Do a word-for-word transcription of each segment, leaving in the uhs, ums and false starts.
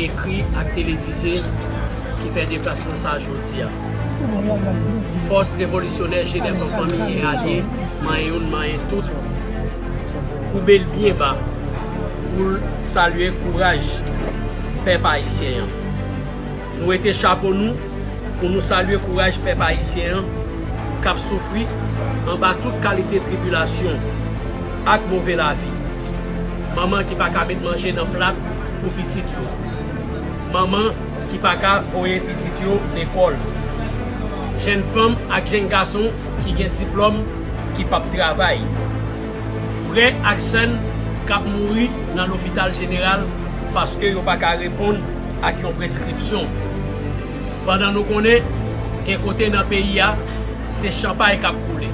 ekri ak televize ki fè deplasman sa a jodi a. Fòs Revolisyonè Jenèf an Fanmi e Alye, manyen youn, manyen tout, koube l byen ba pou l salye kouraj pèp ayisyen an. Nou wete chapo nou pou nou salye kouraj pèp ayisyen an k ap soufri anba tout kalite tribilasyon ak move lavi. Manman ki pa ka met manje nan plat pou pitit yo. Manman ki pa ka voye pitit yo lekòl. Jèn fanm ak jèn gason ki gen diplòm ki p ap travay. Frè ak sè n k ap mouri nan lopital jeneral paske yo pa ka reponn ak yon preskripsyon. Pandan nou konnen gen kote nan peyi a, se chanpay k ap koule,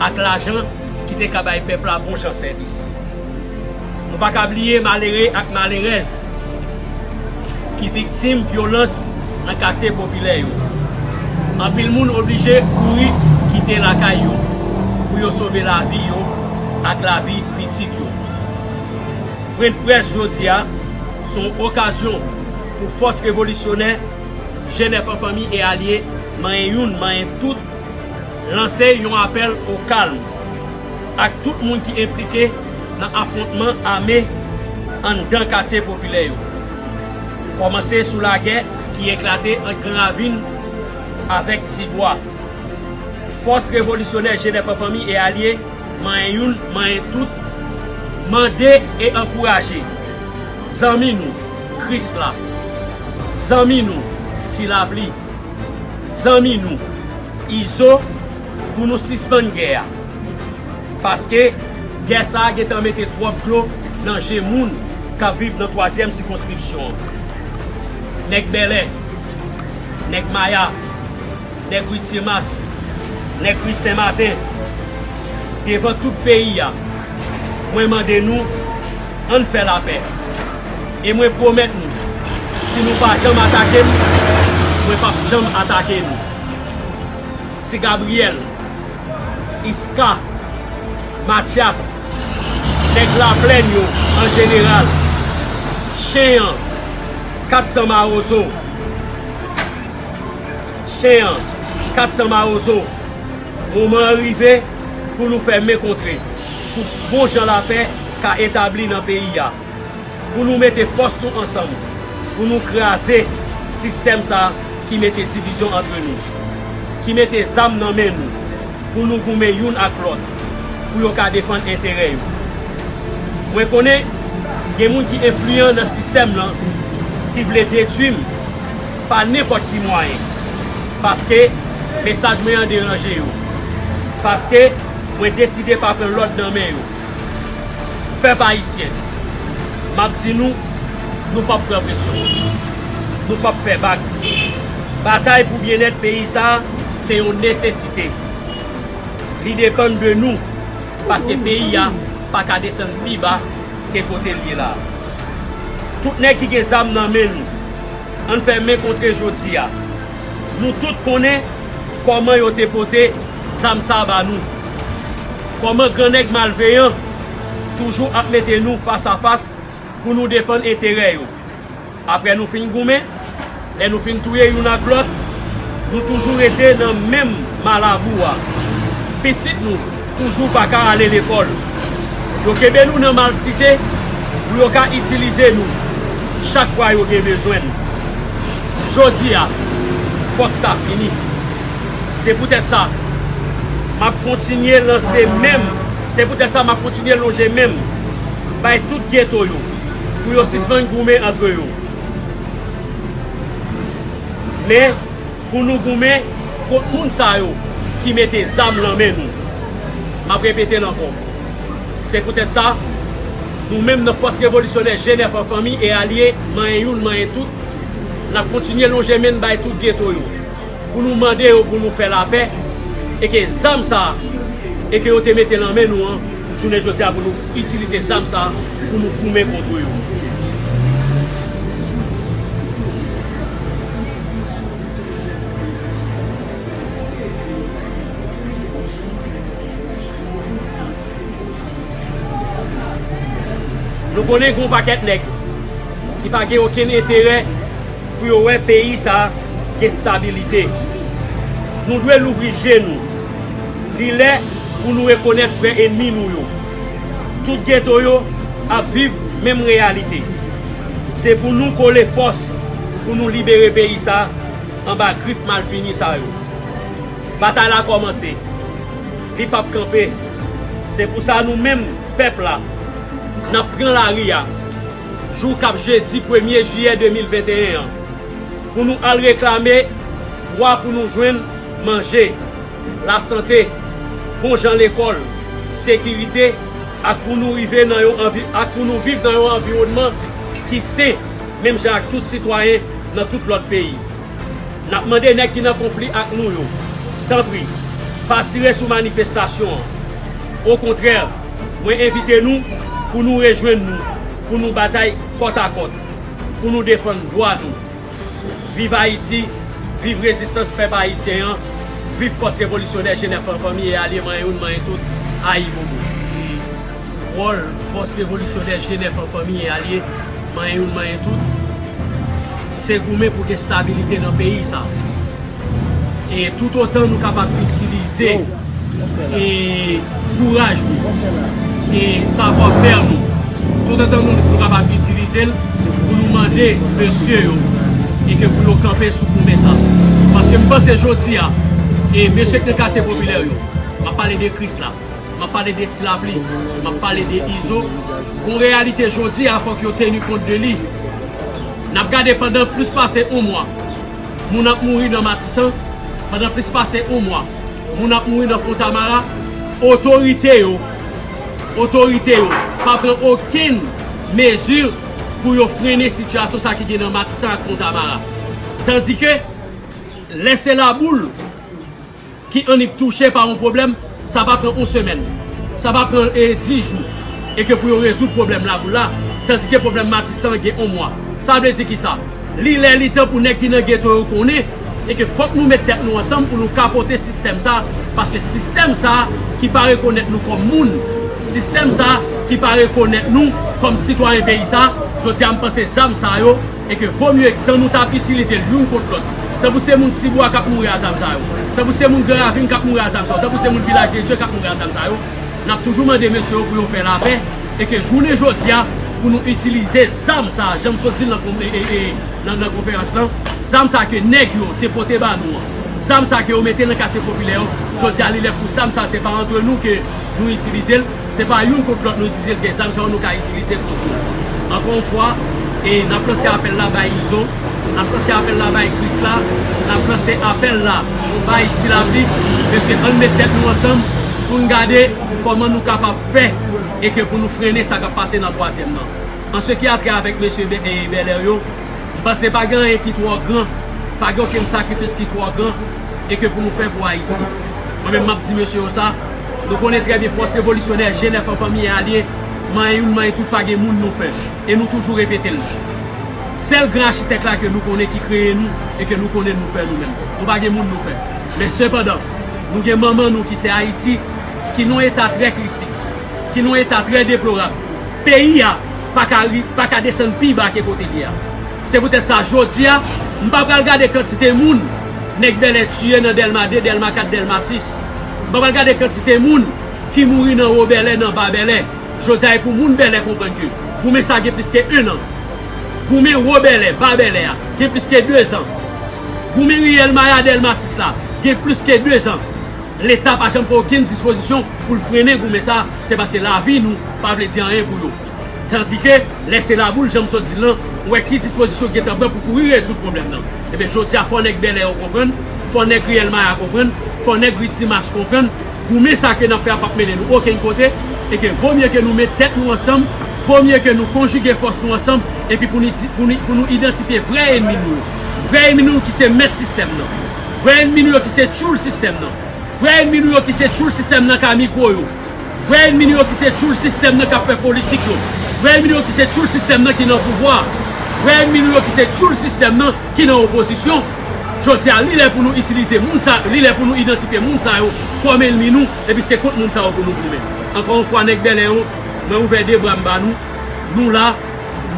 ak lajan ki te ka bay pèp la bon jan sèvis. Nou pa ka bliye malere ak malerèz ki viktim vyolans nan katye popilè yo. Anpil moun oblije kouri kite lakay yo pou yo sove lavi yo ak lavi pitit yo. Pwennprès jodi a se yon okazyon pou fòs revolisyonè Jenèf an Fanmi e Alye, manyen youn, manyen tout, lanse yon apèl o kalm ak tout moun ki enplike nan afwontman ame anndan katye popilè yo. Kòmanse sou lagè ki eklate ant Gran Ravin avèk Tibwa. Fòs revolisyonè Jenèf an Fanmi e Alye, manyen youn, manyen tout, mande e ankouraje zanmi nou, Krisla, zanmi nou, Ti Lapli, zanmi nou, Izo, pou nou sispann gè a. Paske gè sa a gentan mete twòp dlo nan je moun k ap viv nan twazyèm sikonskripsyon an. Nèg Bèlè, nèg Maya, nèg Ri Timas, nèg Ri Senmaten, devan tout peyi a, mwen mande nou, ann fè lapè. E mwen pwomèt nou, si nou pa janm atake m, mwen p ap janm atake nou. Ti Gabriyèl, Iska, Matyas, nèg Laplèn yo an jeneral, Chen an, Kat San Mawozo, Chen an, Kat San Mawozo, moman an rive pou nou fè men kontre, pou bon jan lapè ka etabli nan peyi a. Pou nou mete fòs nou ansanm, pou nou kraze sistèm sa a ki mete divizyon antre nou, ki mete zam nan men nou, pou nou goumen youn ak lòt, pou yo ka defann enterè yo. Mwen konnen gen moun ki enfliyan nan sistèm lan, ki vle detwi m pa nenpòt ki mwayen, paske mesaj mwen an deranje yo, paske mwen deside pa pran lòd nan men yo. Pèp ayisyen, m ap di nou, nou p ap pran presyon. Nou p ap fè bak. Batay pou byennèt peyi sa a se yon nesesite. Li depann de nou, paske peyi a pa ka desann pi ba ke kote l ye la a. Tout nèg ki gen zam nan men nou, ann fè men kontre jodi a. Nou tout konnen kòman yo te pote zam sa a ba nou. Kòman grannèg malveyan toujou ap mete nou fas a fas pou nou defann enterè yo. Apre nou fin goumen, lè nou fin touye youn ak lòt, nou toujou rete nan menm ma labou a. Pitit nou toujou pa ka ale lekòl. Yo kenbe nou nan malsite pou yo ka itilize nou chak fwa yo gen bezwen n. Jodi a, fòk sa fini. Se poutèt sa, m ap kontinye lanse men m, se poutèt sa m ap kontinye lonje men m bay tout geto yo pou yo sispann goumen antre yo. Men, pou nou goumen kont moun sa yo ki mete zam nan men nou. M ap repete l ankò. Se poutèt sa, nou menm nan Fòs Revolisyonè Jenèf an Fanmi e Alye, manyen youn, manyen tout, n ap kontinye lonje men n bay tout geto yo, pou nou mande yo pou nou fè lapè, e ke zam sa a, e ke yo te mete nan men nou an, jounen jodi a pou nou itilize zam sa a pou nou goumen kont yo. Nou konnen gen yon pakèt nèg ki Pa gen okenn enterè pou yo wè peyi sa a gen stabilite. Nou dwe louvri je nou. Li lè pou nou rekonèt vrè ènmi nou yo. Tout geto yo ap viv menm reyalite. Se pou nou kole fòs pou nou libere peyi sa a anba grif malfini sa yo. Batay la kòmanse. Li p ap kanpe. Se pou sa nou menm, pèp la, n ap pran lari a jou k ap jedi premye jiyè de mil venteyen an pou nou al reklame dwa pou nou jwenn manje, lasante, bon jan lekòl, sekirite, ak pou nou rive nan yon anvi, ak pou nou viv nan yon anviwònman ki sen, menm jan ak tout sitwayen nan tout lòt peyi. N ap mande nèg ki nan konfli ak nou yo, tanpri, pa tire sou manifestasyon an. Okontrè, mwen envite nou pou nou rejwenn nou, pou nou batay kòtakòt, pou nou defann dwa nou. Viv Ayiti, viv rezistans pèp ayisyen an, viv Fòs Revolisyonè G nèf an fanmi e alye, manyen youn, manyen tout, ayibobo. Wòl Fòs Revolisyonè G nèf an fanmi e alye, manyen youn, manyen tout, se goumen pou gen stabilite nan peyi sa. E toutotan nou kapab itilize e kouraj nou, e savwafè nou, toutotan nou, nou kapab itilize l pou nou mande mesye yo e ke pou yo kanpe sou goumen sa. Paske m panse jodi a, e mesye k nan katye popilè yo, m ap pale de Krisla, m ap pale de Ti Lapli, m ap pale de Izo. Gon reyalite jodi a, fòk yo teni kont de li. N ap gade pandan plis pase yon mwa, moun ap mouri nan Matisan. Pandan plis pase yon mwa, moun ap mouri nan Fontamara. Otorite yo, otorite yo pa pran okenn mezi pou yo frennen sitiyasyon sa ki gen nan Matisan ak Fontamara. Tandike, lè se laboul ki annik touche pa yon pwoblèm, sa pa pran yon semèn, sa pa pran, e, dis jou, e ke pou yo rezoud pwoblèm laboul la, tandike pwoblèm Matisan gen yon mwa. Sa vle di ki sa? Li lè, li tan pou nèg ki nan geto yo konnen, e ke fòk nou met tèt nou ansanm pou nou kapote sistèm sa, paske sistèm sa ki pa rekonèt nou kòm moun, sistèm sa ki pa rekonèt nou kòm sitwayen peyi sa, jodi a m panse zam sa yo, e ke vo mye tan nou t ap itilize l youn kont lòt, tankou se moun Tibwa k ap mouri a zam sa yo, tankou se moun Gran Ravin k ap mouri a zam sa yo, tankou se moun Vilaj de Dye k ap mouri a zam sa yo, n ap toujou mande mesye yo pou yo fè lapè, e ke jounen jodi a, pou nou itilize zam sa, jan m sot di l nan kon-, e, e, e, nan, nan konferans lan, zam sa ke nèg yo te pote ba nou an, zam sa ke yo mete nan katye popilè yo, jodi a li lè pou zam sa, se pa antre nou ke nou itilize l, se pa youn kont lòt nou itilize l, gen zam sa yo nou ka itilize kont yo. Ankò yon fwa, e n ap lanse apèl la bay Izo, n ap lanse apèl la bay Krisla, n ap lanse apèl la bay Ti Lapli, mesye, ann met tèt nou ansanm pou n gade kòman nou kapab fè e ke pou nou frennen sa k ap pase nan twazyèm nan. An se ki a trè avèk mesye Bè-, e, Bèlè yo, m panse pa gen anyen ki twò gran, pa gen okenn sakrifis ki twò gran, e ke pou nou fè pou Ayiti. Mwen menm, m ap di mesye yo sa, nou konnen trè byen Fòs Revolisyonè G nèf an fanmi e alye, manyen youn, manyen tout, pa gen moun nou pè. E nou toujou repete l. Sèl gran achitèk la ke nou konnen ki kreye nou, e ke nou konnen nou pè nou menm. Nou pa gen moun nou pè. Men sepandan, nou gen manman nou ki se Ayiti, ki nan yon eta trè kritik, ki nan yon eta trè deplorab. Peyi a pa ka ri-, pa ka desann pi ba ke kote l ye a. Se poutèt sa, jodi a, m pa pral gade kantite moun nèg Bèlè tiye nan Dèlma de, Dèlma kat, Dèlma sis. M pa pral gade kantite moun ki mouri nan Wo Bèlè, nan Ba Bèlè. Jodi a, e pou moun Bèlè konprann ke goumen sa gen plis ke en an. Goumen Wo Bèlè, Ba Bèlè a, gen plis ke de zan. Goumen riyèl Maya, Dèlma sis la, gen plis ke de zan. Leta pa janm pran okenn dispozisyon pou l frennen goumen sa, se paske lavi nou pa vle di anyen pou yo. Tandike, lè se laboul, jan m sot di l lan, ou wè ki dispozisyon gentan pran pou kouri rezoud pwoblèm nan. Ebyen, jodi a, fò nèg Bèlè yo konprann, fò nèg riyèl Maya konprann, fò nèg ri Timas konprann, goumen sa ke n ap fè a p ap mennen nou okenn kote, e ke vo mye ke nou met tèt nou ansanm, vo mye ke nou konjige fòs nou ansanm, epi pou nou di, pou nou, pou nou idantifye vrè ènmi nou yo. Vrè ènmi nou yo ki se mèt sistèm nan. Vrè ènmi nou yo ki se tchoul sistèm nan. Vrè ènmi nou yo ki se tchoul sistèm nan k a mikwo yo. Vrè ènmi nou yo ki se tchoul sistèm nan k ap fè politik yo. Vrè ènmi nou yo ki se tchoul sistèm nan ki nan pouvwa. Vrè ènmi nou yo ki se tchoul sistèm nan ki nan opozisyon. Jodi a, li lè pou nou itilize moun sa, li lè pou nou idantifye moun sa yo kòm ènmi nou, epi se kont moun sa yo pou nou goumen. Ankò yon fwa, nèg Bèlè yo, mwen ouvè de bra m ba nou. Nou la,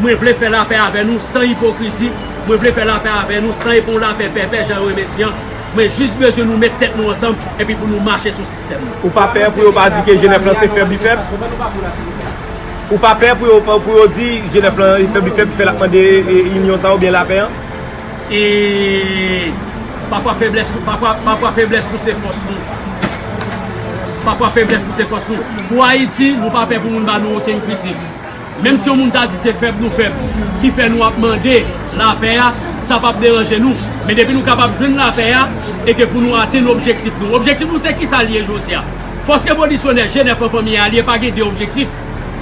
Mwen vle fè lapè avè nou san ipokrizi. Mwen vle fè lapè avè nou san epi yon lapè pèpè jan yo renmen di an. Mwen jis bezwen nou met tèt nou ansanm epi pou nou mache sou sistèm nan. Ou pa pè pou yo pa di ke G nèf lan se fèb li fèb? Ou pa pè pou yo, pou yo di G nèf lan fèb li fèb, fè l ap mande, e, inyon sa oubyen lapè an? E pafwa feblès, pafwa, pafwa feblès nou se fòs nou. Pafwa feblès nou se fòs nou. Pou Ayiti, nou pa pè pou moun ba nou okenn kritik. Menm si yon moun ta di se fèb nou fèb, ki fè nou ap mande lapè a, sa p ap deranje nou. Men depi nou kapab jwenn lapè a, e ke pou nou atenn objektif nou. Objektif nou se kisa l ye jodi a? Fòs revolisyonè G nèf an fanmi alye pa gen de objektif.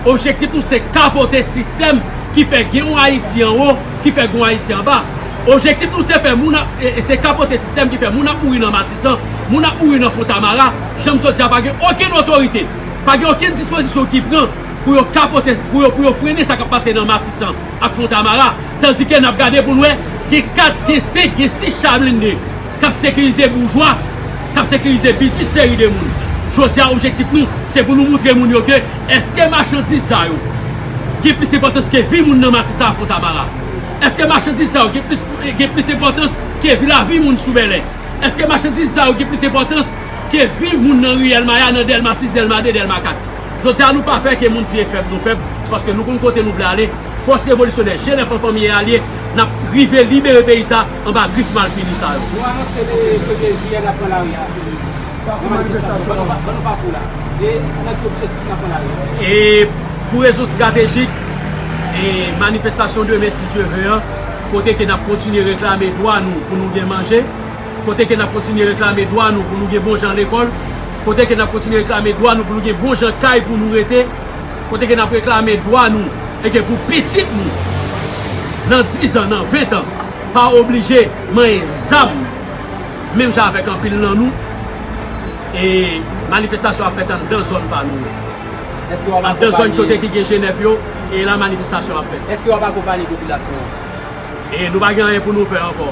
Objektif nou se kapote sistèm ki fè gen yon Ayiti anwo, ki fè gen yon Ayiti anba. Objektif nou se fè moun ap, e, e se kapote sistèm ki fè moun ap mouri nan Matisan, moun ap mouri nan Fontamara. Jan m sot di a, pa gen okenn otorite, pa gen okenn dispozisyon ki pran pou yo kapote, pou yo, pou yo frennen sa k ap pase nan Matisan ak Fontamara. Tandike n ap gade pou n wè, gen kat, gen senk, gen sis cha blende k ap sekirize boujwa, k ap sekirize biznis seri de moun. Jodi a, objektif nou, se pou nou moutre moun yo ke èske machandiz sa yo gen plis enpòtans ke vi moun nan Matisan ak Fontamara? Èske machandiz sa yo gen plis, gen plis enpòtans ke vi, lavi moun sou Bèlè? Èske machandiz sa yo gen plis enpòtans ke vi moun nan riyèl Maya, nan Dèlma sis, Dèlma de, Dèlma kat? Jodi a, nou pa pè ke moun di e fèb nou fèb, paske nou konn kote nou vle ale. Fòs revolisyonè G nèf an fanmi e alye, n ap rive libere peyi sa anba grif malfini sa yo. Nou anonse le premye jiyè n ap pran lari a. Nan manifestasyon, ban nou pa-, ban nou pakou la. E nan ki objektif n ap pran lari a? E pou rezon estratejik, e manifestasyon demen, si Dye ve an, kote ke n ap kontinye reklame dwa nou pou nou gen manje, kote ke n ap kontinye reklame dwa nou pou nou gen bon jan lekòl, kote ke n ap kontinye reklame dwa nou pou nou gen bon jan kay pou nou rete, kote ke n ap reklame dwa nou e ke pou pitit nou, nan diz an, nan ven an, pa oblije manyen zam, menm jan avèk anpil nan nou. E manifestasyon ap fèt anndan zòn pa nou yo. Èske w ap anndan zòn akonpaye kote ki gen G nèf yo, e la manifestasyon ap fèt. Èske w ap akonpaye popilasyon an? E nou pa gen anyen pou nou pè ankò.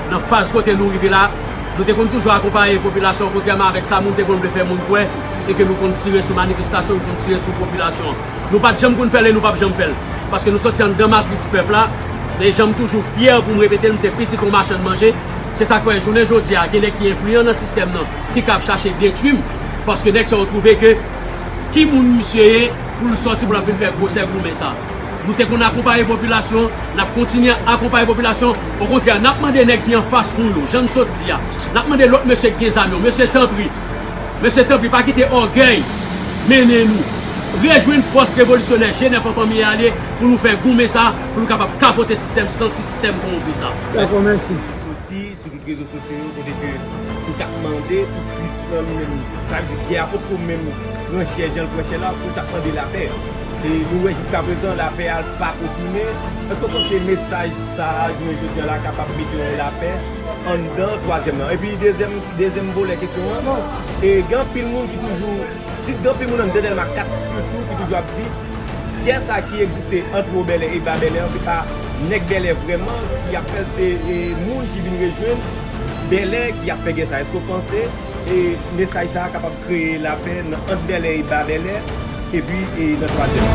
Nan faz kote nou rive la, nou te konn toujou akonpaye popilasyon, kontrèman avèk sa moun te konn vle fè moun kwè, e ke nou konn tire sou manifestasyon, nou konn tire sou popilasyon an. Nou pa t janm konn fè l e nou p ap janm fè l. Paske nou soti anndan matris pèp la, e jan m toujou fyè pou m repete l, m se pitit yon machann manje. Se sa k fè jounen jodi a, gen nèg ki enfliyan nan sistèm nan, ki ka ap chache detwi m, paske nèg sa yo twouve ke ki moun misye ye pou l sòti pou l ap vin fè gwosè goumen sa. Nou te konn akonpaye popilasyon, n ap kontinye akonpaye popilasyon. Okontrè, n ap mande nèg ki anfas nou yo, jan n sot di a, n ap mande lòt mesye ki gen zam yo, mesye tanpri, mesye tanpri, pa kite ògèy mennen nou. Rejwenn fòs revolisyonè G nèf an fanmi alye pou nou fè goumen sa, pou nou kapab kapote sistèm santi sistèm kowonpi sa. Dakò, mèsi. Soti sou tout rezo sosyo yo, kote ke ou t ap mande pou Kris nan nou menm. Sa vle di, gè a potko menm pran chè jan l pran chè la, pou l t ap mande lapè. E nou wè jiskaprezan, lapè a pa konfime. Èske w panse mesaj sa a, jounen jodi a la, kapab mete yon lapè anndan twazyèm nan? Epi dezyèm, dezyèm volè kesyon an, e gen anpil moun ki toujou Si gen anpil moun anndan Dèlma kat sitou ki toujou ap di, gè sa ki egziste ant Wo Bèlè e Ba Bèlè an, se pa nèg Bèlè vrèman ki ap fè l, se, e, moun ki vin rejwenn Bèlè ki ap fè gè sa. Èske w panse, e, mesaj sa a kapab kreye lapè nan, ant Bèlè e Ba Bèlè, epi, e, nan twazyèm?